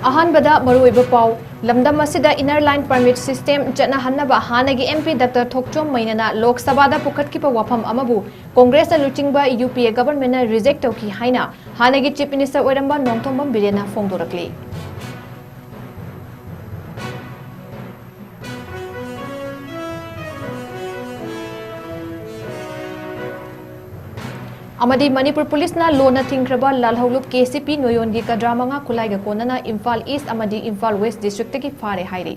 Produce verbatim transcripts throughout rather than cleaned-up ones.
ꯑꯍꯥꯟꯕꯗ ꯃꯔꯨꯑꯣꯏꯕ ꯄꯥꯎ꯫ ꯂꯝꯗꯝ ꯑꯁꯤꯗ Inner Line Permit System ꯆꯠꯅꯍꯟꯅꯕ ꯍꯥꯟꯅꯒꯤ MP Doctor ꯊꯣꯛꯆꯣꯝ ꯃꯩꯅꯅ ꯂꯣꯛ ꯁꯚꯥꯗ ꯄꯨꯈꯠꯈꯤꯕ ꯋꯥꯐꯝ ꯑꯃꯕꯨ ꯀꯣꯡꯒ꯭ꯔꯦꯁꯅ ꯂꯨꯆꯤꯡꯕ UPA governmentꯅ reject ꯇꯧꯈꯤ ꯍꯥꯏꯅ ꯍꯥꯟꯅꯒꯤ Chief Minister ꯑꯣꯏꯔꯝꯕ ꯅꯣꯡꯊꯣꯝꯕꯝ ꯕꯤꯔꯦꯟꯅ ꯐꯣꯡꯗꯣꯔꯛꯂꯤ꯫ ꯑꯃꯗꯤ ꯃꯅꯤꯄꯨꯔ ꯄꯨꯂꯤꯁꯅ ꯂꯣꯟꯅ ꯊꯤꯡꯈ꯭ꯔꯕ ꯂꯥꯜꯍꯧꯂꯨꯞ KCP ꯅꯣꯌꯣꯟꯒꯤ ꯀꯗ꯭ꯔꯥ ꯃꯉꯥ ꯈꯨꯠꯂꯥꯏꯒ ꯀꯣꯟꯅꯅ ꯏꯝꯐꯥꯜ East ꯑꯃꯗꯤ ꯏꯝꯐꯥꯜ West districtꯇꯒꯤ ꯐꯥꯔꯦ ꯍꯥꯏꯔꯤ꯫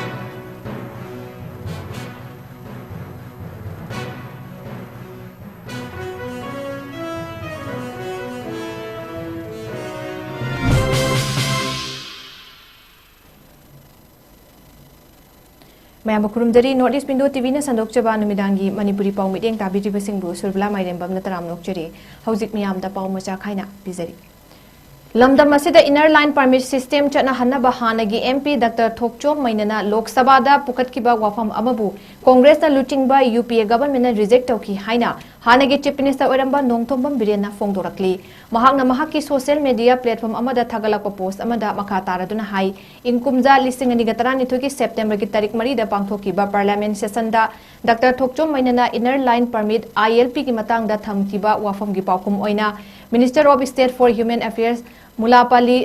ꯃꯌꯥꯝꯕꯨ ꯈꯨꯔꯨꯝꯖꯔꯤ꯫ North East Window TVꯅ ꯁꯟꯗꯣꯛꯆꯕ ꯅꯨꯃꯤꯗꯥꯡꯒꯤ ꯃꯅꯤꯄꯨꯔꯤ ꯄꯥꯎ ꯃꯤꯠꯌꯦꯡ ꯇꯥꯕꯤꯔꯤꯕꯁꯤꯡꯕꯨ ꯁꯨꯔꯕꯂꯥ ꯃꯥꯏꯔꯦꯝꯕꯝꯅ ꯇꯔꯥꯝꯅ ꯑꯣꯛꯆꯔꯤ꯫ ꯍꯧꯖꯤꯛ ꯃꯤꯌꯥꯝꯗ ꯄꯥꯎ ꯃꯆꯥ ꯈꯥꯏꯅ ꯄꯤꯖꯔꯤ꯫ ꯂꯝꯗꯝ ꯑꯁꯤꯗ Inner Line Permit System ꯆꯠꯅꯍꯟꯅꯕ ꯍꯥꯟꯅꯒꯤ MP Doctor ꯊꯣꯛꯆꯣꯝ ꯃꯩꯅꯅ ꯂꯣꯛ ꯁꯚꯥꯗ ꯄꯨꯈꯠꯈꯤꯕ ꯋꯥꯐꯝ ꯑꯃꯕꯨ ꯀꯣꯡꯒ꯭ꯔꯦꯁꯅ ꯂꯨꯆꯤꯡꯕ UPA governmentꯅ reject ꯇꯧꯈꯤ ꯍꯥꯏꯅ ꯍꯥꯟꯅꯒꯤ Chief Minister ꯑꯣꯏꯔꯝꯕ ꯅꯣꯡꯊꯣꯝꯕꯝ ꯕꯤꯔꯦꯟꯅ ꯐꯣꯡꯗꯣꯔꯛꯂꯤ꯫ ꯃꯍꯥꯛꯅ ꯃꯍꯥꯛꯀꯤ social media platform ꯑꯃꯗ ꯊꯥꯒꯠꯂꯛꯄ post ꯑꯃꯗ ꯃꯈꯥ ꯇꯥꯔꯗꯨꯅ ꯍꯥꯏ, ꯏꯪ ꯀꯨꯝꯖꯥ ꯂꯤꯁꯤꯡ ꯑꯅꯤꯒ ꯇꯔꯥꯅꯤꯊꯣꯏꯒꯤ Septemberꯒꯤ ꯇꯥꯔꯤꯛ ꯃꯔꯤꯗ ꯄꯥꯡꯊꯣꯛꯈꯤꯕ Parliament sessionꯗ Doctor ꯊꯣꯛꯆꯣꯝ ꯃꯩꯅꯅ Inner Line Permit, ILPꯒꯤ ꯃꯇꯥꯡꯗ ꯊꯝꯈꯤꯕ ꯋꯥꯐꯝꯒꯤ ꯄꯥꯎꯈꯨꯝ ꯑꯣꯏꯅ Minister of State for Human Affairs ꯃꯨꯂꯥꯄꯥꯂꯤ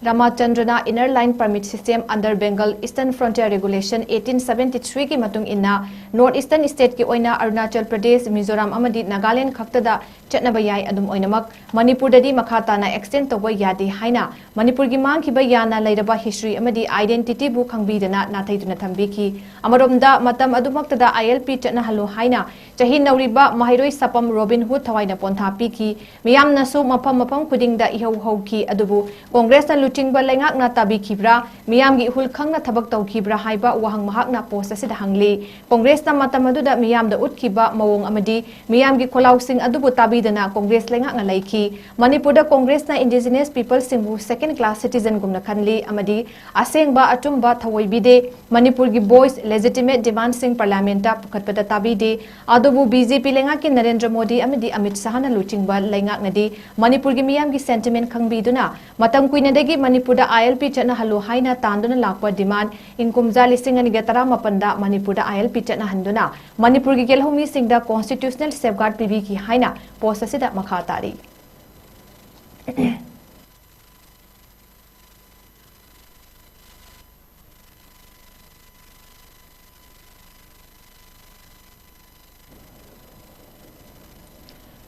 ꯔꯥꯃꯥꯆꯟꯗ꯭ꯔꯅ Inner Line Permit System under Bengal Eastern Frontier Regulation eighteen seventy threeꯒꯤ ꯃꯇꯨꯡ ꯏꯟꯅ North Eastern stateꯀꯤ ꯑꯣꯏꯅ ꯑꯔꯨꯅꯥꯆꯜ ꯄ꯭ꯔꯗꯦꯁ, ꯃꯤꯖꯣꯔꯥꯝ ꯑꯃꯗꯤ ꯅꯥꯒꯥꯂꯦꯟ ꯈꯛꯇꯗ ꯆꯠꯅꯕ ꯌꯥꯏ꯫ ꯑꯗꯨꯝ ꯑꯣꯏꯅꯃꯛ, ꯃꯅꯤꯄꯨꯔꯗꯗꯤ ꯃꯈꯥ ꯇꯥꯅ extend ꯇꯧꯕ ꯌꯥꯗꯦ ꯍꯥꯏꯅ ꯃꯅꯤꯄꯨꯔꯒꯤ ꯃꯥꯡꯈꯤꯕ ꯌꯥꯅ ꯂꯩꯔꯕ history ꯑꯃꯗꯤ identityꯕꯨ ꯈꯪꯕꯤꯗꯅ ꯅꯥꯊꯩꯗꯨꯅ ꯊꯝꯕꯤꯈꯤ꯫ ꯑꯃꯔꯣꯝꯗ, ꯃꯇꯝ ꯑꯗꯨꯃꯛꯇꯗ ILP ꯆꯠꯅꯍꯜꯂꯨ ꯍꯥꯏꯅ ꯆꯍꯤ ꯅꯧꯔꯤꯕ ꯃꯍꯩꯔꯣꯏ ꯁꯥꯄꯝ ꯔꯣꯕꯤꯟ ꯍꯨꯗ ꯊꯋꯥꯏꯅ ꯄꯣꯟꯊꯥ ꯄꯤꯈꯤ꯫ ꯃꯤꯌꯥꯝꯅꯁꯨ ꯃꯐꯝ ꯃꯐꯝ ꯈꯨꯗꯤꯡꯗ ꯏꯍꯧ ꯍꯧꯈꯤ꯫ ꯑꯗꯨꯕꯨ ꯀꯣꯡꯒ꯭ꯔꯦꯁꯅ ꯂꯨꯆꯤꯡꯕ ꯂꯩꯉꯥꯛꯅ ꯇꯥꯕꯤꯈꯤꯕ꯭ꯔꯥ, ꯃꯤꯌꯥꯝꯒꯤ ꯏꯍꯨꯜ ꯈꯪꯅ ꯊꯕꯛ ꯇꯧꯈꯤꯕ꯭ꯔꯥ ꯍꯥꯏꯕ ꯋꯥꯍꯪ ꯃꯍꯥꯛꯅ post ꯑꯁꯤꯗ ꯍꯪꯂꯤ꯫ ꯀꯣꯡꯒ꯭ꯔꯦꯁꯅ ꯃꯇꯝ ꯑꯗꯨꯗ ꯃꯤꯌꯥꯝꯗ ꯎꯠꯈꯤꯕ ꯃꯑꯣꯡ ꯑꯃꯗꯤ ꯃꯤꯌꯥꯝꯒꯤ ꯈꯣꯜꯂꯥꯎꯁꯤꯡ ꯑꯗꯨꯕꯨ ꯇꯥꯕꯤꯗꯅ ꯀꯣꯡꯒ꯭ꯔꯦꯁ ꯂꯩꯉꯥꯛꯅ ꯂꯩꯈꯤ꯫ ꯃꯅꯤꯄꯨꯔꯗ ꯀꯣꯡꯒ꯭ꯔꯦꯁꯅ indigenous peopleꯁꯤꯡꯕꯨ second class citizenꯒꯨꯝꯅ ꯈꯟꯂꯤ ꯑꯃꯗꯤ ꯑꯁꯦꯡꯕ ꯑꯆꯨꯝꯕ ꯊꯑꯣꯏꯕꯤꯗꯦ꯫ ꯃꯅꯤꯄꯨꯔꯒꯤ voice, legitimate demandꯁꯤꯡ Parliamentꯇ ꯄꯨꯈꯠꯄꯗ ꯇꯥꯕꯤꯗꯦ꯫ ꯑꯗꯨꯕꯨ BJP ꯂꯩꯉꯥꯛꯀꯤ ꯅꯔꯦꯟꯗ꯭ꯔ ꯃꯣꯗꯤ ꯑꯃꯗꯤ ꯑꯃꯤꯠ ꯁꯍꯥꯅ ꯂꯨꯆꯤꯡꯕ ꯂꯩꯉꯥꯛꯅꯗꯤ ꯃꯅꯤꯄꯨꯔꯒꯤ ꯃꯤꯌꯥꯝꯒꯤ sentiment ꯈꯪꯕꯤꯗꯨꯅ ꯃꯇꯝ ꯀꯨꯏꯅꯗꯒꯤ ꯃꯅꯤꯄꯨꯔꯗ ILP ꯆꯠꯅꯍꯜꯂꯨ ꯍꯥꯏꯅ ꯇꯥꯟꯗꯨꯅ ꯂꯥꯛꯄ demand ꯏꯪ ꯀꯨꯝꯖꯥ ꯂꯤꯁꯤꯡ ꯑꯅꯤꯒ ꯇꯔꯥꯃꯥꯄꯟꯗ ꯃꯅꯤꯄꯨꯔꯗ ILP ꯆꯠꯅꯍꯟꯗꯨꯅ ꯃꯅꯤꯄꯨꯔꯒꯤ ꯒꯦꯜꯍꯧꯃꯤꯁꯤꯡꯗ constitutional safeguard ꯄꯤꯕꯤꯈꯤ ꯍꯥꯏꯅ post ꯑꯁꯤꯗ ꯃꯈꯥ ꯇꯥꯔꯤ꯫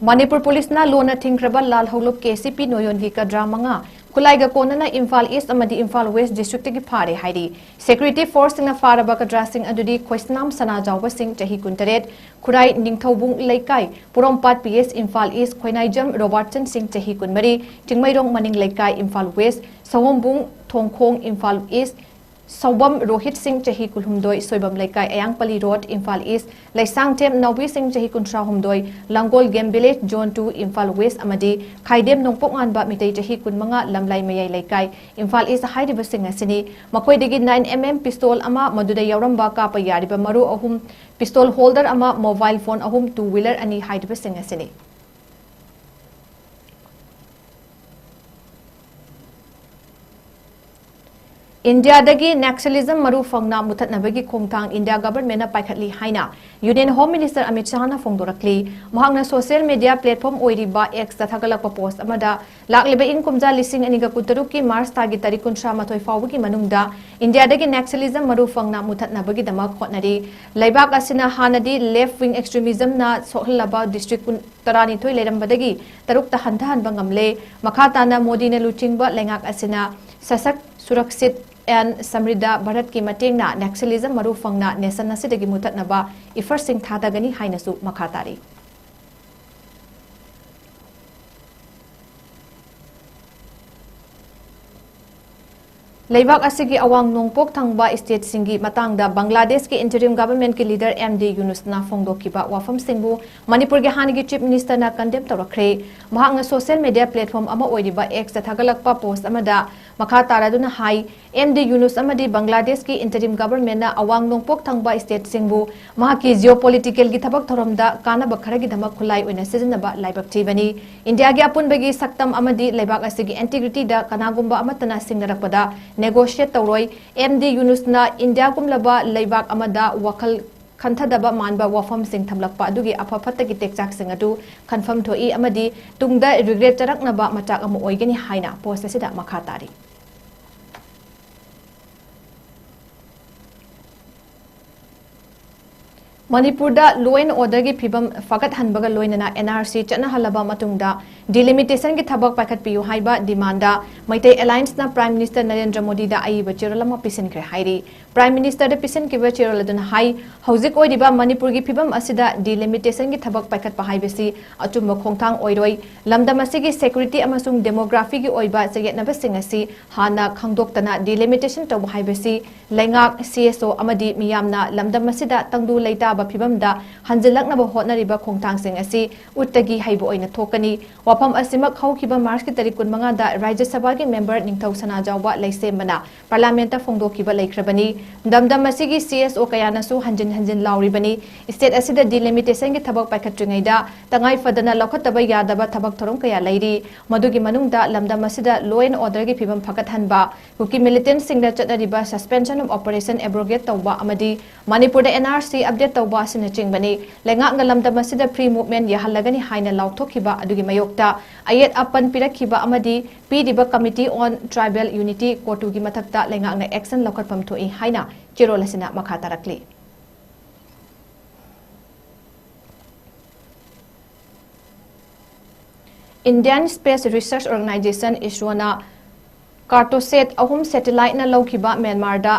ꯃꯅꯤꯄꯨꯔ ꯄꯨꯂꯤꯁꯅ ꯂꯣꯟꯅ ꯊꯤꯡꯈ꯭ꯔꯕ ꯂꯥꯜ ꯍꯧꯂꯨꯞ KCP ꯅꯣꯌꯣꯟꯒꯤ ꯀꯗ꯭ꯔꯥ ꯃꯉꯥ ꯈꯨꯠꯂꯥꯏꯒ ꯀꯣꯟꯅꯅ ꯏꯝꯐꯥꯜ ꯏꯁ ꯑꯃꯗꯤ ꯏꯝꯐꯥꯜ ꯋꯦꯁ ꯗꯤꯁꯇ꯭ꯔꯤꯛꯇꯒꯤ ꯐꯥꯔꯦ ꯍꯥꯏꯔꯤ꯫ Security forceꯁꯤꯡꯅ ꯐꯥꯔꯕ ꯀꯗ꯭ꯔꯥꯁꯤꯡ ꯑꯗꯨꯗꯤ ꯈꯣꯏꯁꯅꯥꯝ ꯁꯅꯥꯖꯥꯎꯕꯁꯤꯡ ꯆꯍꯤ ꯀꯨꯟꯇꯔꯦꯠ, Khurai Ningthoubung Leikai Porompat PS Imphal east, Khoinaijam Robertson Singh ꯆꯍꯤ ꯀꯨꯟꯃꯔꯤ, ꯆꯤꯡꯃꯩꯔꯣꯡ ꯃꯅꯤꯡ ꯂꯩꯀꯥꯏ ꯏꯝꯐꯥꯜ ꯋꯦꯁ, ꯁꯑꯣꯝꯕꯨꯡ ꯊꯣꯡꯈꯣꯡ ꯏꯝꯐꯥꯜ ꯏꯁ, ꯁꯧꯕꯝ ꯔꯣꯍꯤꯠ ꯁꯤꯡ ꯆꯍꯤ ꯀꯨꯟꯍꯨꯝꯗꯣꯏ, ꯁꯣꯏꯕꯝ ꯂꯩꯀꯥꯏ ꯑꯌꯥꯡꯄꯜꯂꯤ ꯔꯣꯗ ꯏꯝꯐꯥꯜ ꯏꯁ, ꯂꯩꯁꯥꯡꯊꯦꯝ ꯅꯥꯎꯕꯤ ꯁꯤꯡ ꯆꯍꯤ ꯀꯨꯟꯊ꯭ꯔꯥꯍꯨꯝꯗꯣꯏ, Langol Game Village Zone two Imphal west ꯑꯃꯗꯤ ꯈꯥꯏꯗꯦꯝ ꯅꯣꯡꯄꯣꯛ ꯉꯥꯟꯕ ꯃꯤꯇꯩ ꯆꯍꯤ ꯀꯨꯟꯃꯉꯥ, ꯂꯝꯂꯥꯏ ꯃꯌꯥꯏ ꯂꯩꯀꯥꯏ ꯏꯝꯐꯥꯜ ꯏꯁ ꯍꯥꯏꯔꯤꯕꯁꯤꯡ ꯑꯁꯤꯅꯤ꯫ ꯃꯈꯣꯏꯗꯒꯤ nine MM pistol ꯑꯃ, ꯃꯗꯨꯗ ꯌꯥꯎꯔꯝꯕ ꯀꯥꯞꯄ ꯌꯥꯔꯤꯕ ꯃꯔꯨ ꯑꯍꯨꯝ, pistol holder ꯑꯃ, mobile phone ꯑꯍꯨꯝ, two wheeler ꯑꯅꯤ ꯍꯥꯏꯔꯤꯕꯁꯤꯡ ꯑꯁꯤꯅꯤ꯫ ꯏꯟꯗꯤꯌꯥꯗꯒꯤ Naxalism ꯃꯔꯨ ꯐꯪꯅ ꯃꯨꯊꯠꯅꯕꯒꯤ ꯈꯣꯡꯊꯥꯡ ꯏꯟꯗꯤꯌꯥ ꯒꯚꯔꯟꯃꯦꯟꯠꯅ ꯄꯥꯏꯈꯠꯂꯤ ꯍꯥꯏꯅ ꯌꯨꯅꯤꯌꯟ ꯍꯣꯝ ꯃꯤꯅꯤꯁꯇꯔ ꯑꯃꯤꯠ ꯁꯥꯍꯅ ꯐꯣꯡꯗꯣꯔꯛꯂꯤ꯫ ꯃꯍꯥꯛꯅ ꯁꯣꯁꯤꯌꯦꯜ ꯃꯤꯗꯤꯌꯥ ꯄ꯭ꯂꯦꯠꯐꯣꯔꯝ ꯑꯣꯏꯔꯤꯕ Xꯇ ꯊꯥꯒꯠꯂꯛꯄ ꯄꯣꯁꯠ ꯑꯃꯗ, ꯂꯥꯛꯂꯤꯕ ꯏꯪ ꯀꯨꯝꯖꯥ ꯂꯤꯁꯤꯡ ꯑꯅꯤꯒ ꯀꯨꯟꯇꯔꯨꯛꯀꯤ ꯃꯥꯔꯆ ꯊꯥꯒꯤ ꯇꯥꯔꯤꯛ ꯀꯨꯟꯊ꯭ꯔꯥ ꯃꯥꯊꯣꯏ ꯐꯥꯎꯕꯒꯤ ꯃꯅꯨꯡꯗ ꯏꯟꯗꯤꯌꯥꯗꯒꯤ Naxalism ꯃꯔꯨ ꯐꯪꯅ ꯃꯨꯊꯠꯅꯕꯒꯤꯗꯃꯛ ꯍꯣꯠꯅꯔꯤ꯫ ꯂꯩꯕꯥꯛ ꯑꯁꯤꯅ ꯍꯥꯟꯅꯗꯤ left wing extremismꯅ ꯁꯣꯛꯍꯜꯂꯕ ꯗꯤꯁꯇ꯭ꯔꯤꯛ ꯀꯨꯟ, ꯇꯔꯥꯅꯤꯊꯣꯏ ꯂꯩꯔꯝꯕꯗꯒꯤ ꯇꯔꯨꯛꯇ ꯍꯟꯊꯍꯟꯕ ꯉꯝꯂꯦ꯫ ꯃꯈꯥ ꯇꯥꯅ ꯃꯣꯗꯤꯅ ꯂꯨꯆꯤꯡꯕ ꯂꯩꯉꯥꯛ ꯑꯁꯤꯅ Sashakt, Surakshit and Samriddha Bharatꯀꯤ ꯃꯇꯦꯡꯅ Naxalism ꯃꯔꯨ ꯐꯪꯅ nation ꯑꯁꯤꯗꯒꯤ ꯃꯨꯊꯠꯅꯕ effortꯁꯤꯡ ꯊꯥꯗꯒꯅꯤ ꯍꯥꯏꯅꯁꯨ ꯃꯈꯥ ꯇꯥꯔꯤ꯫ ꯂꯩꯕꯥꯛ ꯑꯁꯤꯒꯤ ꯑꯋꯥꯡ ꯅꯣꯡꯄꯣꯛ ꯊꯪꯕ stateꯁꯤꯡꯒꯤ ꯃꯇꯥꯡꯗ ꯕꯪꯒ꯭ꯂꯥꯗꯦꯁꯀꯤ interim governmentꯀꯤ leader M D Yunusꯅ ꯐꯣꯡꯗꯣꯛꯈꯤꯕ ꯋꯥꯐꯝꯁꯤꯡꯕꯨ ꯃꯅꯤꯄꯨꯔꯒꯤ ꯍꯥꯟꯅꯒꯤ Chief Ministerꯅ condemn ꯇꯧꯔꯛꯈ꯭ꯔꯦ꯫ ꯃꯍꯥꯛꯅ social media platform ꯑꯃ ꯑꯣꯏꯔꯤꯕ Xꯇ ꯊꯥꯒꯠꯂꯛꯄ post ꯑꯃꯗ ꯃꯈꯥ ꯇꯥꯔꯗꯨꯅ ꯍꯥꯏ, ꯑꯦꯝ ꯗꯤ ꯌꯨꯅꯨꯁ ꯑꯃꯗꯤ ꯕꯪꯒ꯭ꯂꯥꯗꯦꯁꯀꯤ interim government ꯅ ꯑꯋꯥꯡ ꯅꯣꯡꯄꯣꯛ ꯊꯪꯕ state ꯁꯤꯡꯕꯨ ꯃꯍꯥꯛꯀꯤ geopolitical ꯒꯤ ꯊꯕꯛ ꯊꯧꯔꯝꯗ ꯀꯥꯟꯅꯕ ꯈꯔꯒꯤꯗꯃꯛ ꯈꯨꯠꯂꯥꯏ ꯑꯣꯏꯅ ꯁꯤꯖꯤꯟꯅꯕ ꯂꯥꯏꯕꯛ ꯊꯤꯕꯅꯤ꯫ ꯏꯟꯗꯤꯌꯥꯒꯤ ꯑꯄꯨꯟꯕꯒꯤ ꯁꯛꯇꯝ ꯑꯃꯗꯤ ꯂꯩꯕꯥꯛ ꯑꯁꯤꯒꯤ integrity ꯗ ꯀꯅꯥꯒꯨꯝꯕ ꯑꯃꯠꯇꯅ ꯁꯤꯡꯅꯔꯛꯄꯗ negotiate ꯇꯧꯔꯣꯏ꯫ ꯑꯦꯝ ꯗꯤ ꯌꯨꯅꯨꯁꯅ ꯏꯟꯗꯤꯌꯥꯒꯨꯝꯂꯕ ꯂꯩꯕꯥꯛ ꯑꯃꯗ ꯋꯥꯈꯜ ꯈꯟꯊꯗꯕ ꯃꯥꯟꯕ ꯋꯥꯐꯝꯁꯤꯡ ꯊꯝꯂꯛꯄ ꯑꯗꯨꯒꯤ ꯑꯐ ꯐꯠꯇꯒꯤ ꯇꯦꯛꯆꯥꯛꯁꯤꯡ ꯑꯗꯨ ꯈꯟꯐꯝ ꯊꯣꯛꯏ ꯑꯃꯗꯤ ꯇꯨꯡꯗ regret ꯆꯥꯔꯛꯅꯕ ꯃꯆꯥꯛ ꯑꯃ ꯑꯣꯏꯒꯅꯤ ꯍꯥꯏꯅ post ꯑꯁꯤꯗ ꯃꯈꯥ ꯇꯥꯔꯤ꯫ ꯃꯅꯤꯄꯨꯔꯗ law and order ꯒꯤ ꯐꯤꯕꯝ ꯐꯒꯠꯍꯟꯕꯒ ꯂꯣꯏꯅꯅ N R C ꯆꯠꯅꯍꯜꯂꯕ ꯃꯇꯨꯡꯗ delimitation ꯒꯤ ꯊꯕꯛ ꯄꯥꯏꯈꯠꯄꯤꯌꯨ ꯍꯥꯏꯕ demand ꯗ ꯃꯩꯇꯩ Alliance ꯅ Prime Minister ꯅꯔꯦꯟꯗ꯭ꯔ ꯃꯣꯗꯤꯗ ꯑꯏꯕ ꯆꯦꯔꯣꯜ ꯑꯃ ꯄꯤꯁꯤꯟꯈ꯭ꯔꯦ ꯍꯥꯏꯔꯤ꯫ Prime Minister ꯗ ꯄꯤꯁꯤꯟꯈꯤꯕ ꯆꯦꯔꯣꯜ ꯑꯗꯨꯅ ꯍꯥꯏ, ꯍꯧꯖꯤꯛ ꯑꯣꯏꯔꯤꯕ ꯃꯅꯤꯄꯨꯔꯒꯤ ꯐꯤꯕꯝ ꯑꯁꯤꯗ delimitation ꯒꯤ ꯊꯕꯛ ꯄꯥꯏꯈꯠꯄ ꯍꯥꯏꯕꯁꯤ ꯑꯆꯨꯝꯕ ꯈꯣꯡꯊꯥꯡ ꯑꯣꯏꯔꯣꯏ꯫ ꯂꯝꯗꯝ ꯑꯁꯤꯒꯤ security ꯑꯃꯁꯨꯡ demography ꯒꯤ ꯑꯣꯏꯕ ꯆꯌꯦꯠꯅꯕꯁꯤꯡ ꯑꯁꯤ ꯍꯥꯟꯅ ꯈꯪꯗꯣꯛꯇꯅ delimitation ꯇꯧꯕ ꯍꯥꯏꯕꯁꯤ ꯂꯩꯉꯥꯛ, C S O ꯑꯃꯗꯤ ꯃꯤꯌꯥꯝꯅ ꯂꯝꯗꯝ ꯑꯁꯤꯗ ꯇꯪꯗꯨ ꯂꯩꯇꯥꯕ ꯐꯤꯕꯝꯗ ꯍꯟꯖꯤꯜꯂꯛꯅꯕ ꯍꯣꯠꯅꯔꯤꯕ ꯈꯣꯡꯊꯥꯡꯁꯤꯡ ꯑꯁꯤ ꯎꯠꯇꯒꯤ ꯍꯩꯕ ꯑꯣꯏꯅ ꯊꯣꯛꯀꯅꯤ꯫ ꯋꯥꯐꯝ ꯑꯁꯤꯃꯛ ꯍꯧꯈꯤꯕ March ꯀꯤ ꯇꯥꯔꯤꯛ ꯀꯨꯟꯃꯉꯥꯗ ꯔꯥꯖ꯭ꯌ ꯁꯚꯥꯒꯤ member ꯅꯤꯡꯊꯧ ꯁꯅꯥꯖꯥꯎꯕ ꯂꯩꯁꯦꯝꯕꯅ Parliament ꯇ ꯐꯣꯡꯗꯣꯛꯈꯤꯕ ꯂꯩꯈ꯭ꯔꯕꯅꯤ꯫ ꯂꯝꯗꯝ ꯑꯁꯤꯒꯤ C S O ꯀꯌꯥꯅꯁꯨ ꯍꯟꯖꯤꯟ ꯍꯟꯖꯤꯟ ꯂꯥꯎꯔꯤꯕꯅꯤ꯫ State ꯑꯁꯤꯗ delimitation ꯒꯤ ꯊꯕꯛ ꯄꯥꯏꯈꯠꯇ꯭ꯔꯤꯉꯩꯗ ꯇꯉꯥꯏ ꯐꯗꯅ ꯂꯧꯈꯠꯇꯕ ꯌꯥꯗꯕ ꯊꯕꯛ ꯊꯧꯔꯝ ꯀꯌꯥ ꯂꯩꯔꯤ꯫ ꯃꯗꯨꯒꯤ ꯃꯅꯨꯡꯗ ꯂꯝꯗꯝ ꯑꯁꯤꯗ law and order ꯒꯤ ꯐꯤꯕꯝ ꯐꯒꯠꯍꯟꯕ, ꯀꯨꯀꯤ militant ꯁꯤꯡꯗ ꯆꯠꯅꯔꯤꯕ suspension of operation abrogate ꯇꯧꯕ ꯑꯃꯗꯤ ꯃꯅꯤꯄꯨꯔꯗ N R C update ꯇꯧꯕ ꯑꯁꯤꯅꯆꯤꯡꯕꯅꯤ꯫ ꯂꯩꯉꯥꯛꯅ ꯂꯝꯗꯝ ꯑꯁꯤꯗ free movement ꯌꯥꯍꯜꯂꯒꯅꯤ ꯍꯥꯏꯅ ꯂꯥꯎꯊꯣꯛꯈꯤꯕ ꯑꯗꯨꯒꯤ ꯃꯥꯌꯣꯛꯇ ꯑꯌꯦꯠ ꯑꯄꯟ ꯄꯤꯔꯛꯈꯤꯕ ꯑꯃꯗꯤ ꯄꯤꯔꯤꯕ Committee on Tribal Unity, COTU ꯒꯤ ꯃꯊꯛꯇ ꯂꯩꯉꯥꯛꯅ action ꯂꯧꯈꯠꯐꯝ ꯊꯣꯛꯏ ꯍꯥꯏꯅ ꯆꯦꯔꯣꯜ ꯑꯁꯤꯅ ꯃꯈꯥ ꯇꯥꯔꯛꯂꯤ꯫ Indian Space Research Organisation, ISRO ꯅ Cartosat ꯑꯍꯨꯝ satellite ꯅ ꯂꯧꯈꯤꯕ ꯃ꯭ꯌꯥꯟꯃꯥꯔꯗ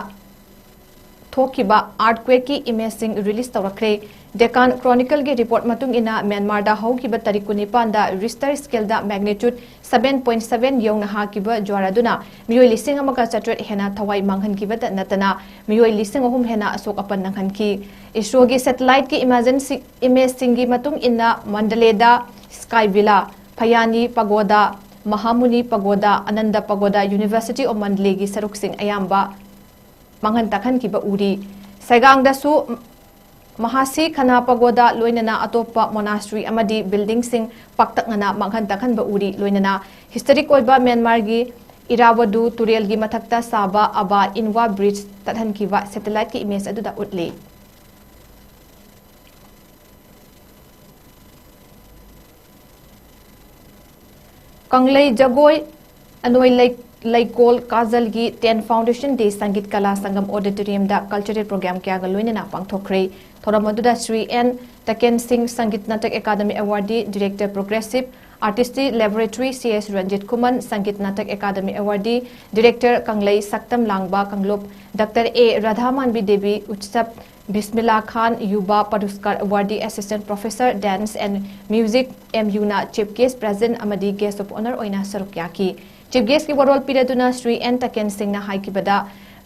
ꯊꯣꯛꯈꯤꯕ earthquake ꯀꯤ image ꯁꯤꯡ release ꯇꯧꯔꯛꯈ꯭ꯔꯦ꯫ Deccan Chronicle ꯒꯤ report ꯃꯇꯨꯡ ꯏꯟꯅ, ꯃ꯭ꯌꯥꯟꯃꯥꯔꯗ ꯍꯧꯈꯤꯕ ꯇꯥꯔꯤꯛ ꯀꯨꯟꯅꯤꯄꯥꯟꯗ Richter scale ꯗ magnitude seven point seven ꯌꯧꯅ ꯍꯥꯈꯤꯕ ꯖ꯭ꯋꯥꯔ ꯑꯗꯨꯅ ꯃꯤꯑꯣꯏ ꯂꯤꯁꯤꯡ ꯑꯃꯒ ꯆꯥꯇ꯭ꯔꯦꯠ ꯍꯦꯟꯅ ꯊꯋꯥꯏ ꯃꯥꯡꯍꯟꯈꯤꯕꯇ ꯅꯠꯇꯅ, ꯃꯤꯑꯣꯏ ꯂꯤꯁꯤꯡ ꯑꯍꯨꯝ ꯍꯦꯟꯅ ꯑꯁꯣꯛ ꯑꯄꯟ ꯅꯪꯍꯟꯈꯤ꯫ ISRO ꯒꯤ satellite ꯀꯤ emergency image ꯁꯤꯡꯒꯤ ꯃꯇꯨꯡ ꯏꯟꯅ, ꯃꯟꯗꯂꯦꯗ Sky Villa, ꯐꯌꯥꯅꯤ Pagoda, ꯃꯍꯥꯃꯨꯅꯤ ꯄꯒꯣꯗꯥ, Anand ꯄꯒꯣꯗꯥ, University of Mandalay ꯒꯤ ꯁꯔꯨꯛꯁꯤꯡ ꯑꯌꯥꯝꯕ ꯃꯥꯡꯍꯟ ꯇꯥꯛꯍꯟꯈꯤꯕ ꯎꯔꯤ꯫ ꯁꯩꯒꯥꯡꯗꯁꯨ ꯃꯍꯥꯁꯤ ꯈꯅꯥ ꯄꯒꯣꯗꯥ ꯂꯣꯏꯅꯅ ꯑꯇꯣꯞꯄ monastery ꯑꯃꯗꯤ building ꯁꯤꯡ ꯄꯥꯛꯇꯛꯅꯅ ꯃꯥꯡꯍꯟ ꯇꯥꯛꯍꯟꯕ ꯎꯔꯤ꯫ ꯂꯣꯏꯅꯅ historic ꯑꯣꯏꯕ ꯃ꯭ꯌꯥꯟꯃꯥꯔꯒꯤ ꯏꯔꯥꯋꯥꯗꯨ ꯇꯨꯔꯦꯜꯒꯤ ꯃꯊꯛꯇ ꯁꯥꯕ ꯑꯕꯥ ꯏꯟꯋꯥ bridge ꯇꯠꯍꯟꯈꯤꯕ satellite ꯀꯤ image ꯑꯗꯨꯗ ꯎꯠꯂꯤ꯫ ꯀꯪꯂꯩ ꯖꯒꯣꯏ ꯑꯅꯣꯏ ꯂꯩ-, ꯂꯩꯀꯣꯜ ꯀꯥꯖꯜꯒꯤ ten Foundation Day ꯁꯪꯒꯤꯠ ꯀꯂꯥ ꯁꯪꯒꯝ auditorium ꯗ cultural program ꯀꯌꯥꯒ ꯂꯣꯏꯅꯅ ꯄꯥꯡꯊꯣꯛꯈ꯭ꯔꯦ꯫ ꯊꯧꯔꯝ ꯑꯗꯨꯗ Shri N Token Singh, Sangeet Natak academy awardee, director progressive artistry laboratory, C S Ranjit Khuman, Sangeet Natak academy awardee, director ꯀꯪꯂꯩ ꯁꯛꯇꯝ ꯂꯥꯡꯕ ꯀꯥꯡꯂꯨꯞ, ꯗꯥꯛꯇꯔ ꯑꯦ ꯔꯥꯙꯥꯃꯥꯟꯕꯤ ꯗꯦꯕꯤ ꯎꯠꯁꯕ, Bismillah Khan, Yuva Puraskar awardee, assistant professor dance and music, M ꯌꯨꯅ chief guest, president ꯑꯃꯗꯤ guest of honour ꯑꯣꯏꯅ ꯁꯔꯨꯛ ꯌꯥꯈꯤ꯫ Chief guest ꯀꯤ ꯋꯥꯔꯣꯜ ꯄꯤꯔꯗꯨꯅ ꯁ꯭ꯔꯤ ꯑꯦꯟ ꯇꯀꯦꯟ ꯁꯤꯡꯅ ꯍꯥꯏꯈꯤꯕꯗ,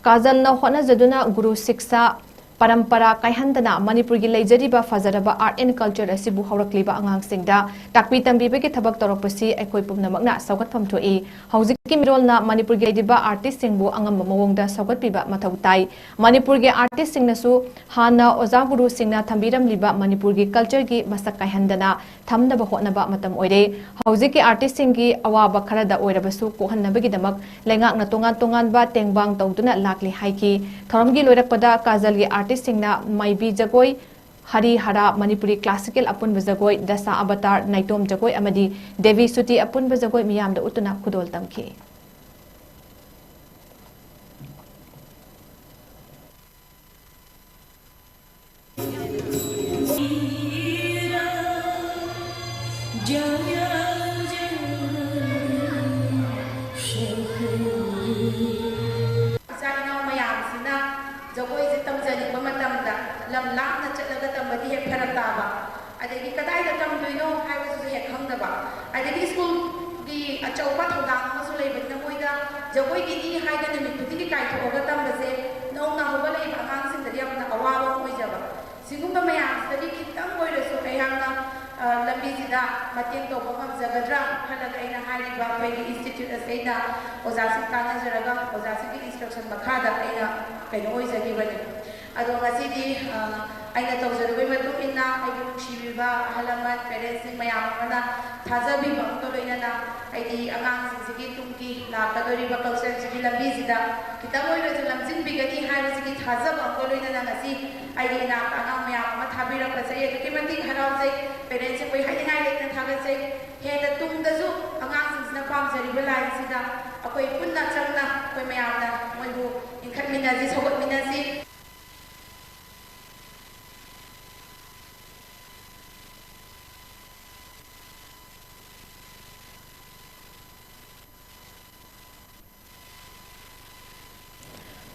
ꯀꯥꯖꯜꯅ ꯍꯣꯠꯅꯖꯗꯨꯅ ꯒꯨꯔꯨ ꯁꯤꯛꯁꯥ ꯄꯔꯝꯄꯔꯥ ꯀꯥꯏꯍꯟꯗꯅ ꯃꯅꯤꯄꯨꯔꯒꯤ ꯂꯩꯖꯔꯤꯕ ꯐꯖꯔꯕ art and culture ꯑꯁꯤꯕꯨ ꯍꯧꯔꯛꯂꯤꯕ ꯑꯉꯥꯡꯁꯤꯡꯗ ꯇꯥꯛꯄꯤ ꯇꯝꯕꯤꯕꯒꯤ ꯊꯕꯛ ꯇꯧꯔꯛꯄꯁꯤ ꯑꯩꯈꯣꯏ ꯄꯨꯝꯅꯃꯛꯅ ꯁꯧꯒꯠꯐꯝ ꯊꯣꯛꯏ꯫ ꯍꯧꯖꯤꯛꯀꯤ ꯃꯤꯔꯣꯜꯅ ꯃꯅꯤꯄꯨꯔꯒꯤ ꯂꯩꯔꯤꯕ artist ꯁꯤꯡꯕꯨ ꯑꯉꯝꯕ ꯃꯑꯣꯡꯗ ꯁꯧꯒꯠꯄꯤꯕ ꯃꯊꯧ ꯇꯥꯏ꯫ ꯃꯅꯤꯄꯨꯔꯒꯤ artist ꯁꯤꯡꯅꯁꯨ ꯍꯥꯟꯅ ꯑꯣꯖꯥ ꯒꯨꯔꯨꯁꯤꯡꯅ ꯊꯝꯕꯤꯔꯝꯂꯤꯕ ꯃꯅꯤꯄꯨꯔꯒꯤ culture ꯒꯤ ꯃꯁꯛ ꯀꯥꯏꯍꯟꯗꯅ ꯊꯝꯅꯕ ꯍꯣꯠꯅꯕ ꯃꯇꯝ ꯑꯣꯏꯔꯦ꯫ ꯍꯧꯖꯤꯛꯀꯤ artist ꯁꯤꯡꯒꯤ ꯑꯋꯥꯕ ꯈꯔꯗ ꯑꯣꯏꯔꯕꯁꯨ ꯀꯣꯛꯍꯟꯅꯕꯒꯤꯗꯃꯛ ꯂꯩꯉꯥꯛꯅ ꯇꯣꯉꯥꯟ ꯇꯣꯉꯥꯟꯕ ꯇꯦꯡꯕꯥꯡ ꯇꯧꯗꯨꯅ ꯂꯥꯛꯂꯤ ꯍꯥꯏꯈꯤ꯫ ꯊꯧꯔꯝꯒꯤ ꯂꯣꯏꯔꯛꯄꯗ ꯀꯥꯖꯜꯒꯤ artist ꯁꯤꯡꯅ ꯃꯥꯏꯕꯤ ꯖꯒꯣꯏ, ꯍꯔꯤ ꯍꯔꯥ, ꯃꯅꯤꯄꯨꯔꯤ classical ꯑꯄꯨꯟꯕ ꯖꯒꯣꯏ, ꯗꯁꯥ ꯑꯕꯇꯥꯔ, ꯅꯥꯏꯇꯣꯝ ꯖꯒꯣꯏ ꯑꯃꯗꯤ ꯗꯦꯕꯤ ꯁꯨꯇꯤ ꯑꯄꯨꯟꯕ ꯖꯒꯣꯏ ꯃꯤꯌꯥꯝꯗ ꯎꯠꯇꯨꯅ ꯈꯨꯗꯣꯜ ꯇꯝꯈꯤ꯫ ꯏꯆꯥ ꯏꯅꯥꯎ ꯃꯌꯥꯝꯁꯤꯅ ꯖꯒꯣꯏꯁꯦ ꯇꯝꯖꯅꯤꯡꯕ ꯃꯇꯝꯗ ꯂꯝ ꯂꯥꯞꯅ ꯆꯠꯂꯒ ꯇꯝꯕꯗꯤ ꯍꯦꯛ ꯐꯔꯛ ꯇꯥꯕ, ꯑꯗꯒꯤ ꯀꯗꯥꯏꯗ ꯇꯝꯗꯣꯏꯅꯣ ꯍꯥꯏꯕꯁꯤꯁꯨ ꯍꯦꯛ ꯈꯪꯗꯕ, ꯑꯗꯒꯤ ꯁ꯭ꯀꯨꯜꯒꯤ ꯑꯆꯧꯕ ꯊꯧꯗꯥꯡ ꯑꯃꯁꯨ ꯂꯩꯕꯅꯤꯅ ꯃꯣꯏꯗ ꯖꯒꯣꯏꯒꯤꯅꯤ ꯍꯥꯏꯗꯅ ꯅꯨꯃꯤꯠ ꯈꯨꯗꯤꯡꯒꯤ ꯀꯥꯏꯊꯣꯛꯑꯒ ꯇꯝꯕꯁꯦ ꯅꯧꯅ ꯍꯧꯒꯠꯂꯛꯏꯕ ꯑꯉꯥꯡꯁꯤꯡꯗꯗꯤ ꯌꯥꯝꯅ ꯑꯋꯥꯕ ꯑꯃ ꯑꯣꯏꯖꯕ꯫ ꯁꯤꯒꯨꯝꯕ ꯃꯌꯥꯝꯁꯤꯗꯒꯤ ꯈꯤꯇꯪ ꯑꯣꯏꯔꯁꯨ ꯑꯩꯍꯥꯛꯅ ꯑ, ꯂꯝꯕꯤꯁꯤꯗ ꯃꯇꯦꯡ ꯇꯧꯕ ꯉꯝꯖꯒꯗ꯭ꯔꯥ ꯈꯜꯂꯒ ꯑꯩꯅ ꯍꯥꯏꯔꯤꯕ ꯑꯩꯈꯣꯏꯒꯤ ꯏꯟꯁꯇꯤꯇ꯭ꯌꯨꯠ ꯑꯁꯤꯗ ꯑꯣꯖꯥꯁꯤꯡ ꯇꯥꯟꯅꯖꯔꯒ ꯑꯣꯖꯥꯁꯤꯡꯒꯤ ꯏꯟꯁꯇ꯭ꯔꯛꯁꯟ ꯃꯈꯥꯗ ꯑꯩꯅ ꯀꯩꯅꯣ ꯑꯣꯏꯖꯈꯤꯕꯅꯤ꯫ ꯑꯗꯣ ꯉꯁꯤꯗꯤ, ꯑ, ꯑꯩꯅ ꯇꯧꯖꯔꯨꯕꯒꯤ ꯃꯇꯨꯡ ꯏꯟꯅ ꯑꯩꯒꯤ ꯅꯨꯡꯁꯤꯕꯤꯕ ꯑꯍꯜ ꯂꯃꯟ, ꯄꯦꯔꯦꯟꯁꯁꯤꯡ ꯃꯌꯥꯝ ꯑꯃꯅ ꯊꯥꯖꯕꯤꯕ ꯑꯃꯒ ꯂꯣꯏꯅꯅ ꯑꯩꯗꯤ ꯑꯉꯥꯡꯁꯤꯡꯁꯤꯒꯤ ꯇꯨꯡꯒꯤ ꯂꯥꯛꯀꯗꯧꯔꯤꯕ ꯀꯜꯆꯔꯁꯤꯒꯤ ꯂꯝꯕꯤꯁꯤꯗ ꯈꯤꯇꯪ ꯑꯣꯏꯔꯁꯨ ꯂꯝꯖꯤꯡꯕꯤꯒꯅꯤ ꯍꯥꯏꯕꯁꯤꯒꯤ ꯊꯥꯖꯕ ꯑꯃꯒ ꯂꯣꯏꯅꯅ ꯉꯁꯤ ꯑꯩꯒꯤ ꯏꯅꯥꯛꯇ ꯑꯉꯥꯡ ꯃꯌꯥꯝ ꯑꯃ ꯊꯥꯕꯤꯔꯛꯄꯁꯦ ꯑꯩ ꯑꯗꯨꯛꯀꯤ ꯃꯇꯤꯛ ꯍꯔꯥꯎꯖꯩ꯫ ꯄꯦꯔꯦꯟꯁꯁꯤꯡꯕꯨ ꯑꯩ ꯍꯥꯏꯅꯤꯡꯉꯥꯏ ꯂꯩꯇꯅ ꯊꯥꯒꯠꯆꯩ꯫ ꯍꯦꯟꯅ ꯇꯨꯡꯗꯁꯨ ꯑꯉꯥꯡꯁꯤꯡꯁꯤꯅ ꯄꯥꯝꯖꯔꯤꯕ ꯂꯥꯏꯟꯁꯤꯗ ꯑꯩꯈꯣꯏ ꯄꯨꯟꯅ ꯆꯪꯅ ꯑꯩꯈꯣꯏ ꯃꯌꯥꯝꯅ ꯃꯣꯏꯕꯨ ꯏꯟꯈꯠꯃꯤꯟꯅꯁꯤ, ꯁꯧꯒꯠꯃꯤꯟꯅꯁꯤ꯫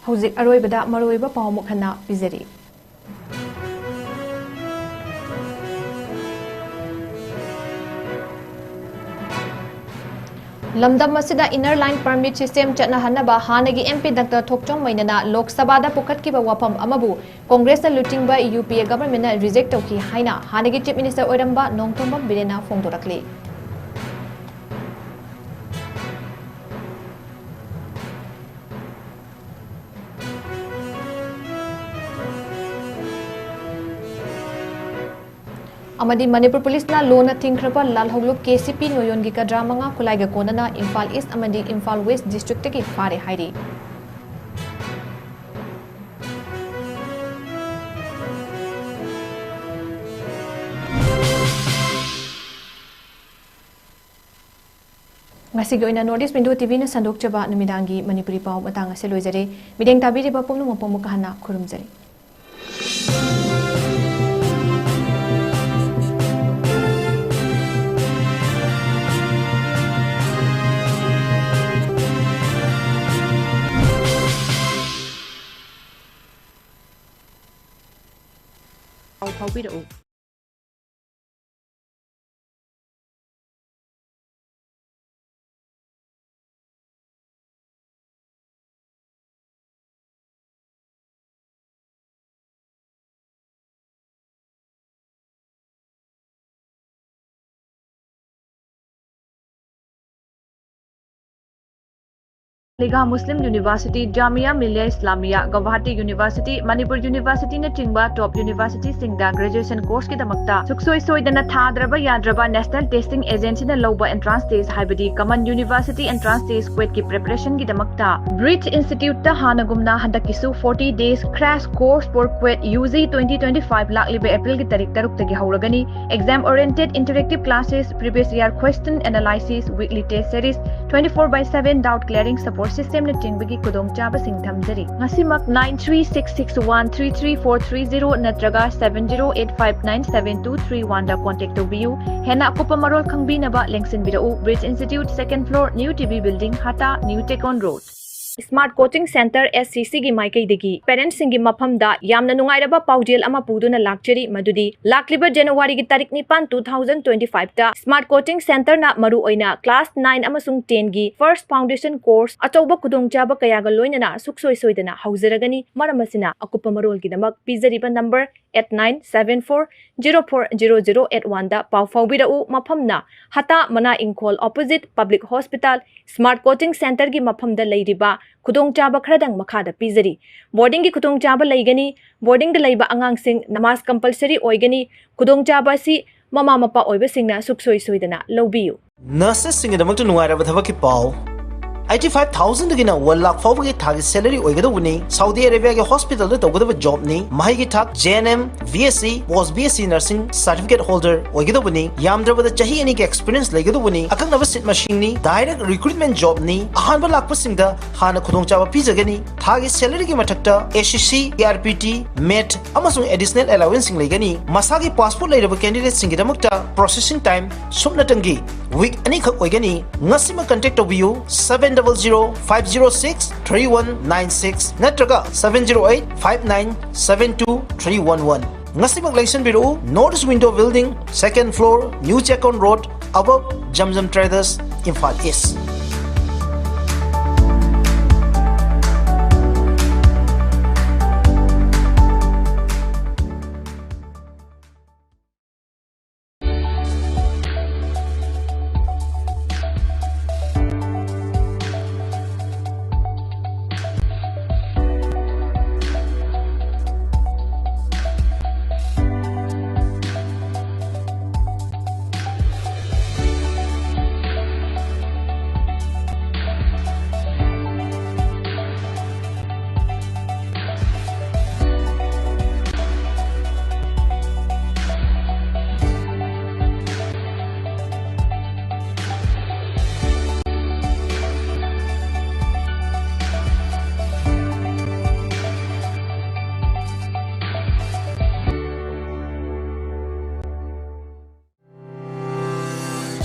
ꯍꯧꯖꯤꯛ ꯑꯔꯣꯏꯕꯗ ꯃꯔꯨꯑꯣꯏꯕ ꯄꯥꯎ ꯑꯃꯨꯛ ꯍꯟꯅ ꯄꯤꯖꯔꯤ꯫ ꯂꯝꯗꯝ ꯑꯁꯤꯗ Inner Line Permit System ꯆꯠꯅꯍꯟꯅꯕ ꯍꯥꯟꯅꯒꯤ M P Doctor ꯊꯣꯛꯆꯣꯝ ꯃꯩꯅꯅ ꯂꯣꯛ ꯁꯚꯥꯗ ꯄꯨꯈꯠꯈꯤꯕ ꯋꯥꯐꯝ ꯑꯃꯕꯨ ꯀꯣꯡꯒ꯭ꯔꯦꯁꯅ ꯂꯨꯆꯤꯡꯕ UPA governmentꯅ reject ꯇꯧꯈꯤ ꯍꯥꯏꯅ ꯍꯥꯟꯅꯒꯤ Chief Minister ꯑꯣꯏꯔꯝꯕ ꯅꯣꯡꯊꯣꯝꯕꯝ ꯕꯤꯔꯦꯟꯅ ꯐꯣꯡꯗꯣꯔꯛꯂꯤ꯫ ꯑꯃꯗꯤ ꯃꯅꯤꯄꯨꯔ ꯄꯨꯂꯤꯁꯅ ꯂꯣꯟꯅ ꯊꯤꯡꯈ꯭ꯔꯕ ꯂꯥꯜꯍꯧꯂꯨꯞ KCP ꯅꯣꯌꯣꯟꯒꯤ ꯀꯗ꯭ꯔꯥ ꯃꯉꯥ ꯈꯨꯠꯂꯥꯏꯒ ꯀꯣꯟꯅꯅ ꯏꯝꯐꯥꯜ East ꯑꯃꯗꯤ ꯏꯝꯐꯥꯜ West districtꯇꯒꯤ ꯐꯥꯔꯦ ꯍꯥꯏꯔꯤ꯫ ꯉꯁꯤꯒꯤ ꯑꯣꯏꯅ North East Window TVꯅ ꯁꯟꯗꯣꯛꯆꯕ ꯅꯨꯃꯤꯗꯥꯡꯒꯤ ꯃꯅꯤꯄꯨꯔꯤ ꯄꯥꯎ ꯃꯇꯥꯡ ꯑꯁꯤ ꯂꯣꯏꯖꯔꯦ꯫ ꯃꯤꯠꯌꯦꯡ ꯇꯥꯕꯤꯔꯤꯕ ꯄꯨꯝꯅꯃꯛꯄꯨ ꯑꯃꯨꯛꯀ ꯍꯟꯅ ꯈꯨꯔꯨꯝꯖꯔꯤ꯫ ꯄꯥꯎ ꯐꯥꯎꯕꯤꯔꯛꯎ꯫ ꯗꯤꯒꯥ ꯃꯨꯁꯂꯤꯝ ꯌꯨꯅꯤꯚꯔꯁꯤꯇꯤ, ꯖꯥꯃꯤꯌꯥ ꯃꯤꯂꯤꯌꯥ ꯏꯁꯂꯥꯃꯤꯌꯥ, ꯒꯧꯍꯥꯇꯤ ꯌꯨꯅꯤꯚꯔꯁꯤꯇꯤ, ꯃꯅꯤꯄꯨꯔ ꯌꯨꯅꯤꯚꯔꯁꯤꯇꯤꯅꯆꯤꯡꯕ ꯇꯣꯞ ꯌꯨꯅꯤꯚꯔꯁꯤꯇꯤꯁꯤꯡꯗ ꯒ꯭ꯔꯦꯖꯨꯑꯦꯁꯟ ꯀꯣꯔꯁꯀꯤꯗꯃꯛꯇ ꯁꯨꯡꯁꯣꯏ ꯁꯣꯏꯗꯅ ꯊꯥꯗ꯭ꯔꯕ ꯌꯥꯗ꯭ꯔꯕ ꯅꯦꯁꯅꯦꯜ ꯇꯦꯁꯇꯤꯡ ꯑꯦꯖꯦꯟꯁꯤꯅ ꯂꯧꯕ ꯑꯦꯟꯇ꯭ꯔꯥꯟꯁ ꯇꯦꯁ, ꯍꯥꯏꯕꯗꯤ ꯀꯃꯟ ꯌꯨꯅꯤꯚꯔꯁꯤꯇꯤ ꯑꯦꯟꯇ꯭ꯔꯥꯟꯁ ꯇꯦꯁ, ꯀ꯭ꯋꯦꯠꯀꯤ ꯄ꯭ꯔꯤꯄꯦꯔꯦꯁꯟꯒꯤꯗꯃꯛꯇ ꯕ꯭ꯔꯤꯠꯖ ꯏꯟꯁꯇꯤꯇ꯭ꯌꯨꯠꯇ ꯍꯥꯟꯅꯒꯨꯝꯅ ꯍꯟꯗꯛꯀꯤꯁꯨ forty days crash course for quet UG twenty twenty-five ꯂꯥꯛꯂꯤꯕ ꯑꯦꯄ꯭ꯔꯤꯜꯒꯤ ꯇꯥꯔꯤꯛ ꯇꯔꯨꯛꯇꯒꯤ ꯍꯧꯔꯒꯅꯤ꯫ Exam oriented interactive classes, previous year question analysis, weekly test series, twenty-four by seven doubt clearing support systemꯅꯆꯤꯡꯕꯒꯤ ꯈꯨꯗꯣꯡꯆꯥꯕꯁꯤꯡ ꯊꯝꯖꯔꯤ꯫ ꯉꯁꯤꯃꯛ nine three six six one three three four three zero ꯅꯠꯇ꯭ꯔꯒ seven zero eight five nine seven two three one ꯗ contact ꯇꯧꯕꯤꯌꯨ꯫ ꯍꯦꯟꯅ ꯑꯀꯨꯞꯄ ꯃꯔꯣꯜ ꯈꯪꯕꯤꯅꯕ ꯂꯦꯡꯁꯤꯟꯕꯤꯔꯛꯎ, Bridge Institute, second floor, New TB Building, ꯍꯥꯇꯥ, New Tech On Road꯫ Smart Coaching Centre, SCCꯒꯤ ꯃꯥꯏꯀꯩꯗꯒꯤ parentꯁꯤꯡꯒꯤ ꯃꯐꯝꯗ ꯌꯥꯝꯅ ꯅꯨꯡꯉꯥꯏꯔꯕ ꯄꯥꯎꯖꯦꯜ ꯑꯃ ꯄꯨꯗꯨꯅ ꯂꯥꯛꯆꯔꯤ, ꯃꯗꯨꯗꯤ ꯂꯥꯛꯂꯤꯕ Januaryꯒꯤ ꯇꯥꯔꯤꯛ ꯅꯤꯄꯥꯟ, two thousand twenty-fiveꯇ Smart Coaching Centreꯅ ꯃꯔꯨꯑꯣꯏꯅ class nine ꯑꯃꯁꯨꯡ tenꯒꯤ first foundation course ꯑꯆꯧꯕ ꯈꯨꯗꯣꯡꯆꯥꯕ ꯀꯌꯥꯒ ꯂꯣꯏꯅꯅ ꯁꯨꯛꯁꯣꯏ ꯁꯣꯏꯗꯅ ꯍꯧꯖꯔꯒꯅꯤ꯫ ꯃꯔꯝ ꯑꯁꯤꯅ, ꯑꯀꯨꯞꯄ ꯃꯔꯣꯜꯒꯤꯗꯃꯛ ꯄꯤꯖꯔꯤꯕ number eight nine seven four zero four zero zero eight oneꯗ ꯄꯥꯎ ꯐꯥꯎꯕꯤꯔꯛꯎ꯫ ꯃꯐꯝꯅ ꯍꯇꯥ ꯃꯅꯥ ꯏꯪꯈꯣꯜ, opposite Public Hospital, Smart Coaching Centreꯒꯤ ꯃꯐꯝꯗ ꯂꯩꯔꯤꯕ ꯈꯨꯗꯣꯡꯆꯥꯕ ꯈꯔꯗꯪ ꯃꯈꯥꯗ ꯄꯤꯖꯔꯤ꯫ Boardingꯒꯤ ꯈꯨꯗꯣꯡꯆꯥꯕ ꯂꯩꯒꯅꯤ꯫ Boardingꯗ ꯂꯩꯕ ꯑꯉꯥꯡꯁꯤꯡ ꯅꯃꯥꯖ compulsory ꯑꯣꯏꯒꯅꯤ꯫ ꯈꯨꯗꯣꯡꯆꯥꯕ ꯑꯁꯤ ꯃꯃꯥ ꯃꯄꯥ ꯑꯣꯏꯕꯁꯤꯡꯅ ꯁꯨꯛꯁꯣꯏ ꯁꯣꯏꯗꯅ ꯂꯧꯕꯤꯌꯨ꯫ Nurseꯁꯤꯡꯒꯤꯗꯃꯛꯇ ꯅꯨꯡꯉꯥꯏꯔꯕ ꯊꯕꯛꯀꯤ ꯄꯥꯎ꯫ Eighty five thousandꯗꯒꯤꯅ one lakh ꯐꯥꯎꯕꯒꯤ ꯊꯥꯒꯤ salary ꯑꯣꯏꯒꯗꯧꯕꯅꯤ꯫ Saudi Arabiaꯒꯤ hospitalꯗ ꯇꯧꯒꯗꯕ jobꯅꯤ꯫ ꯃꯍꯩꯒꯤ ꯊꯥꯛ JNM, BSc, post BSc nursing certificate holder ꯑꯣꯏꯒꯗꯧꯕꯅꯤ꯫ ꯌꯥꯝꯗ꯭ꯔꯕꯗ ꯆꯍꯤ ꯑꯅꯤꯒꯤ experience ꯂꯩꯒꯗꯧꯕꯅꯤ꯫ ꯑꯀꯛꯅꯕ seat ꯃꯁꯤꯡꯅꯤ꯫ Direct recruitment jobꯅꯤ꯫ ꯑꯍꯥꯟꯕ ꯂꯥꯛꯄꯁꯤꯡꯗ ꯍꯥꯟꯅ ꯈꯨꯗꯣꯡꯆꯥꯕ ꯄꯤꯖꯒꯅꯤ꯫ ꯊꯥꯒꯤ salaryꯒꯤ ꯃꯊꯛꯇ SSC, CRPT, MET ꯑꯃꯁꯨꯡ additional allowanceꯁꯤꯡ ꯂꯩꯒꯅꯤ꯫ ꯃꯁꯥꯒꯤ passport ꯂꯩꯔꯕ candidateꯁꯤꯡꯒꯤꯗꯃꯛꯇ processing time ꯁꯨꯞꯅꯇꯪꯒꯤ week ꯑꯅꯤꯈꯛ ꯑꯣꯏꯒꯅꯤ꯫ ꯉꯁꯤꯃꯛ contact ꯇꯧꯕꯤꯌꯨ, seven double zero five zero six three one nine six ꯅꯠꯇ꯭ꯔꯒ seven zero eight five nine seven two three one one꯫ ꯉꯁꯤꯃꯛ ꯂꯦꯡꯁꯤꯟꯕꯤꯔꯛꯎ, North East Window Building, second floor, New Checkon Road, above Zamzam Traders, Imphal East.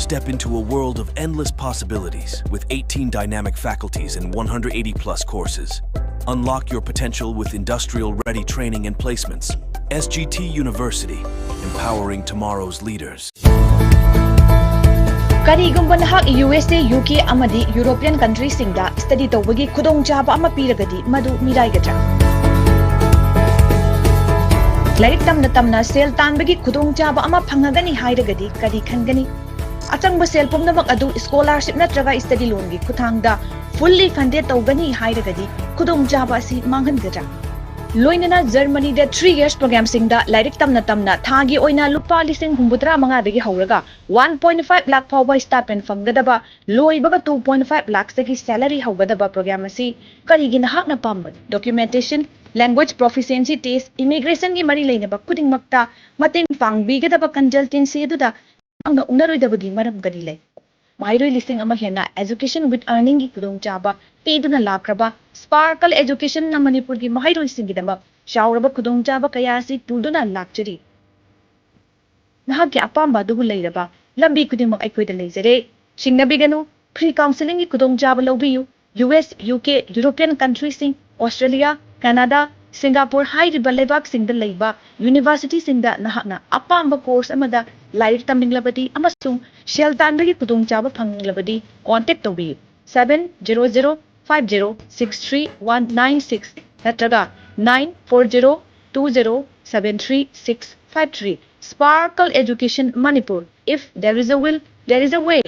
Step into a world of endless possibilities with eighteen dynamic faculties and one hundred eighty plus courses. Unlock your potential with industrial ready training and placements. S G T University, empowering tomorrow's leaders. ꯀꯔꯤꯒꯨꯝꯕ ꯅꯍꯥꯛ U S ꯑꯦ, U K ꯑꯃꯗꯤ European ꯀꯟꯇ꯭ꯔꯤꯁꯤꯡꯗ study ꯇꯧꯕꯒꯤ ꯈꯨꯗꯣꯡꯆꯥꯕ ꯑꯃ ꯄꯤꯔꯒꯗꯤ ꯃꯗꯨ ꯃꯤꯔꯥꯏꯒꯗ꯭ꯔꯥ? ꯂꯥꯏꯔꯤꯛ ꯇꯝꯅ ꯇꯝꯅ ꯁꯦꯜ ꯇꯥꯟꯕꯒꯤ ꯈꯨꯗꯣꯡꯆꯥꯕ ꯑꯃ ꯐꯪꯉꯒꯅꯤ ꯍꯥꯏꯔꯒꯗꯤ ꯀꯔꯤ ꯈꯟꯒꯅꯤ? ꯑꯆꯪꯕ ꯁꯦꯜ ꯄꯨꯝꯅꯃꯛ ꯑꯗꯨ ꯁ꯭ꯀꯣꯂꯥꯔꯁꯤꯞ ꯅꯠꯇ꯭ꯔꯒ ꯁ꯭ꯇꯗꯤ ꯂꯣꯟꯒꯤ ꯈꯨꯠꯊꯥꯡꯗ ꯐꯨꯜꯂꯤ ꯐꯟꯗꯦꯗ ꯇꯧꯒꯅꯤ ꯍꯥꯏꯔꯒꯗꯤ ꯈꯨꯗꯣꯡꯆꯥꯕ ꯑꯁꯤ ꯃꯥꯡꯍꯟꯒꯗ꯭ꯔꯥ? ꯂꯣꯏꯅꯅ ꯖꯔꯃꯅꯤꯗ ꯊ꯭ꯔꯤ ꯌꯔꯁ ꯄ꯭ꯔꯣꯒ꯭ꯔꯥꯝꯁꯤꯡꯗ ꯂꯥꯏꯔꯤꯛ ꯇꯝꯅ ꯇꯝꯅ ꯊꯥꯒꯤ ꯑꯣꯏꯅ ꯂꯨꯄꯥ ꯂꯤꯁꯤꯡ ꯍꯨꯝꯐꯨꯇꯔꯥ ꯃꯉꯥꯗꯒꯤ ꯍꯧꯔꯒ ꯋꯥꯟ ꯄꯣꯏꯟꯠ ꯐꯥꯏꯚ ꯂꯥꯈ ꯐꯥꯎꯕ ꯁ꯭ꯇꯥꯏꯄꯦꯟ ꯐꯪꯒꯗꯕ, ꯂꯣꯏꯕꯒ ꯇꯨ ꯄꯣꯏꯟꯠ ꯐꯥꯏꯚ ꯂꯥꯈꯇꯒꯤ ꯁꯦꯂꯔꯤ ꯍꯧꯒꯗꯕ ꯄ꯭ꯔꯣꯒ꯭ꯔꯥꯝ ꯑꯁꯤ ꯀꯔꯤꯒꯤ ꯅꯍꯥꯛꯅ ꯄꯥꯝꯕꯅꯣ? ꯗꯣꯀ꯭ꯌꯨꯃꯦꯟꯇꯦꯁꯟ, ꯂꯦꯡꯒ꯭ꯋꯦꯖ ꯄ꯭ꯔꯣꯐꯤꯁꯤꯑꯦꯟꯁꯤ ꯇꯦꯁ, ꯏꯃꯤꯒ꯭ꯔꯦꯁꯟꯒꯤ ꯃꯔꯤ ꯂꯩꯅꯕ ꯈꯨꯗꯤꯡꯃꯛꯇ ꯃꯇꯦꯡ ꯄꯥꯡꯕꯤꯒꯗꯕ ꯀꯟꯁꯜꯇꯦꯟꯁꯤ ꯑꯗꯨꯗ ꯅꯍꯥꯛꯅ ꯎꯅꯔꯣꯏꯗꯕꯒꯤ ꯃꯔꯝ ꯀꯔꯤ ꯂꯩ? ꯃꯍꯩꯔꯣꯏ ꯂꯤꯁꯤꯡ ꯑꯃ ꯍꯦꯟꯅ ꯑꯦꯖꯨꯀꯦꯁꯟ ꯋꯤꯠ ꯑꯔꯅꯤꯡꯒꯤ ꯈꯨꯗꯣꯡꯆꯥꯕ ꯄꯤꯗꯨꯅ ꯂꯥꯛꯈ꯭ꯔꯕ ꯁ꯭ꯄꯥꯔꯀꯜ ꯑꯦꯖꯨꯀꯦꯁꯟꯅ ꯃꯅꯤꯄꯨꯔꯒꯤ ꯃꯍꯩꯔꯣꯏꯁꯤꯡꯒꯤꯗꯃꯛ ꯆꯥꯎꯔꯕ ꯈꯨꯗꯣꯡꯆꯥꯕ ꯀꯌꯥ ꯑꯁꯤ ꯄꯨꯗꯨꯅ ꯂꯥꯛꯆꯔꯤ꯫ ꯅꯍꯥꯛꯀꯤ ꯑꯄꯥꯝꯕ ꯑꯗꯨꯕꯨ ꯂꯩꯔꯕ ꯂꯝꯕꯤ ꯈꯨꯗꯤꯡꯃꯛ ꯑꯩꯈꯣꯏꯗ ꯂꯩꯖꯔꯦ꯫ ꯆꯤꯡꯅꯕꯤꯒꯅꯨ, ꯐ꯭ꯔꯤ ꯀꯥꯎꯟꯁꯦꯂꯤꯡꯒꯤ ꯈꯨꯗꯣꯡꯆꯥꯕ ꯂꯧꯕꯤꯌꯨ꯫ U S, U K, European ꯀꯟꯇ꯭ꯔꯤꯁꯤꯡ, ꯑꯣꯁꯇ꯭ꯔꯦꯂꯤꯌꯥ, ꯀꯅꯥꯗꯥ, ꯁꯤꯡꯒꯥꯄꯨꯔ ꯍꯥꯏꯔꯤꯕ ꯂꯩꯕꯥꯛꯁꯤꯡꯗ ꯂꯩꯕ ꯌꯨꯅꯤꯚꯔꯁꯤꯇꯤꯁꯤꯡꯗ ꯅꯍꯥꯛꯅ ꯑꯄꯥꯝꯕ ꯀꯣꯔꯁ ꯑꯃꯗ ꯂꯥꯏꯔꯤꯛ ꯇꯝꯅꯤꯡꯂꯕꯗꯤ ꯑꯃꯁꯨꯡ ꯁꯦꯜ ꯇꯥꯟꯕꯒꯤ ꯈꯨꯗꯣꯡꯆꯥꯕ ꯐꯪꯅꯤꯡꯂꯕꯗꯤ ꯀꯣꯟꯇꯦꯛ ꯇꯧꯕꯤꯌꯨ, seven zero zero five zero six three one nine six ꯅꯠꯇ꯭ꯔꯒ nine four zero two zero seven three six five three꯫ Sparkle Education Manipur. If there is a will, there is a way.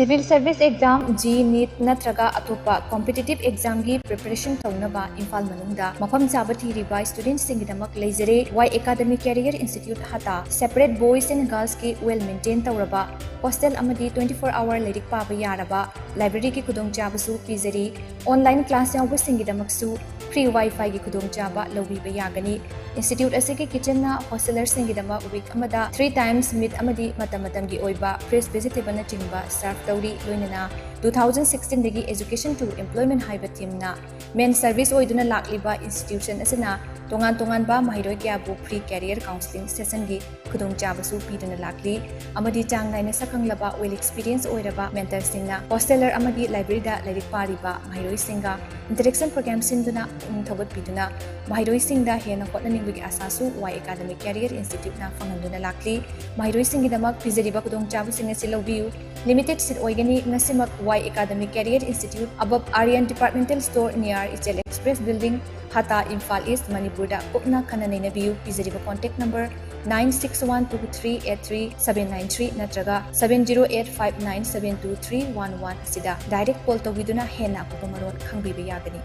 Civil Service Exam, J E E, NEET ꯅꯠꯇ꯭ꯔꯒ ꯑꯇꯣꯞꯄ competitive ꯑꯦꯛꯖꯥꯝꯒꯤ preparation ꯇꯧꯅꯕ ꯏꯝꯐꯥꯜ ꯃꯅꯨꯡꯗ ꯃꯐꯝ ꯆꯥꯕ ꯊꯤꯔꯤꯕ ꯁ꯭ꯇꯨꯗꯦꯟꯠꯁꯤꯡꯒꯤꯗꯃꯛ ꯂꯩꯖꯔꯦ꯫ Y academy career institute Hatta separate boys and ꯒꯔꯜꯁꯀꯤ ꯋꯦꯜ ꯃꯦꯟꯇꯦꯟ ꯇꯧꯔꯕ ꯍꯣꯁꯇꯦꯜ ꯑꯃꯗꯤ twenty four hour ꯂꯥꯏꯔꯤꯛ ꯄꯥꯕ ꯌꯥꯔꯕ ꯂꯥꯏꯕ꯭ꯔꯦꯔꯤꯒꯤ ꯈꯨꯗꯣꯡꯆꯥꯕꯁꯨ ꯄꯤꯖꯔꯤ꯫ ꯑꯣꯟꯂꯥꯏꯟ ꯀ꯭ꯂꯥꯁ ꯌꯥꯎꯕꯁꯤꯡꯒꯤꯗꯃꯛꯁꯨ ꯐ꯭ꯔꯤ ꯋꯥꯏꯐꯥꯏꯒꯤ ꯈꯨꯗꯣꯡꯆꯥꯕ ꯂꯧꯕꯤꯕ ꯌꯥꯒꯅꯤ꯫ ꯏꯟꯁꯇꯤꯇ꯭ꯌꯨꯠ ꯑꯁꯤꯒꯤ ꯀꯤꯆꯟꯅ ꯍꯣꯁꯇꯦꯂꯔꯁꯤꯡꯒꯤꯗꯃꯛ ꯋꯤꯛ ꯑꯃꯗ ꯊ꯭ꯔꯤ ꯇꯥꯏꯝꯁ ꯃꯤꯠ ꯑꯃꯗꯤ ꯃꯇꯝ ꯃꯇꯝꯒꯤ ꯑꯣꯏꯕ ꯐ꯭ꯔꯦꯁ ꯚꯦꯖꯤꯇꯦꯕꯜꯅꯆꯤꯡꯕ ꯁꯔꯚ ꯇꯧꯔꯤ꯫ ꯂꯣꯏꯅꯅ two thousand sixteen ꯗꯒꯤ Education to Employment ꯍꯥꯏꯕ theme ꯅ main service ꯑꯣꯏꯗꯨꯅ ꯂꯥꯛꯂꯤꯕ institution ꯑꯁꯤꯅ ꯇꯣꯉꯥꯟ ꯇꯣꯉꯥꯟꯕ ꯃꯍꯩꯔꯣꯏ ꯀꯌꯥꯕꯨ free career counselling session ꯒꯤ ꯈꯨꯗꯣꯡꯆꯥꯕꯁꯨ ꯄꯤꯗꯨꯅ ꯂꯥꯛꯂꯤ꯫ ꯑꯃꯗꯤ ꯆꯥꯡ ꯅꯥꯏꯅ ꯁꯛꯈꯪꯂꯕ, well experience ꯑꯣꯏꯔꯕ mentor ꯁꯤꯡꯅ hosteler ꯑꯃꯗꯤ library ꯗ ꯂꯥꯏꯔꯤꯛ ꯄꯥꯔꯤꯕ ꯃꯍꯩꯔꯣꯏꯁꯤꯡꯒ interaction program ꯁꯤꯟꯗꯨꯅ ꯄꯨꯛꯅꯤꯡ ꯊꯧꯒꯠꯄꯤꯗꯨꯅ ꯃꯍꯩꯔꯣꯏꯁꯤꯡꯗ ꯍꯦꯟꯅ ꯍꯣꯠꯅꯅꯤꯡꯕꯒꯤ ꯑꯥꯁꯥꯁꯨ Y Academy Career Institute ꯅ ꯐꯪꯍꯟꯗꯨꯅ ꯂꯥꯛꯂꯤ꯫ ꯃꯍꯩꯔꯣꯏꯁꯤꯡꯒꯤꯗꯃꯛ ꯄꯤꯖꯔꯤꯕ ꯈꯨꯗꯣꯡꯆꯥꯕꯁꯤꯡ ꯑꯁꯤ ꯂꯧꯕꯤꯌꯨ꯫ Limited seat ꯑꯣꯏꯒꯅꯤ꯫ ꯉꯁꯤꯃꯛ Y Academy Career Institute, above Aryan Departmental Store, near Ichel Express Building, Hatta, Imphal east, ꯃꯅꯤꯄꯨꯔꯗ ꯀꯨꯞꯅ ꯈꯟꯅ ꯅꯩꯅꯕꯤꯌꯨ꯫ ꯄꯤꯖꯔꯤꯕ contact number nine six one two three eight three seven nine three ꯅꯠꯇ꯭ꯔꯒ seven zero eight five nine seven two three one one ꯑꯁꯤꯗ direct call ꯇꯧꯕꯤꯗꯨꯅ ꯍꯦꯟꯅ ꯑꯀꯨꯞꯄ ꯃꯔꯣꯜ ꯈꯪꯕꯤꯕ ꯌꯥꯒꯅꯤ꯫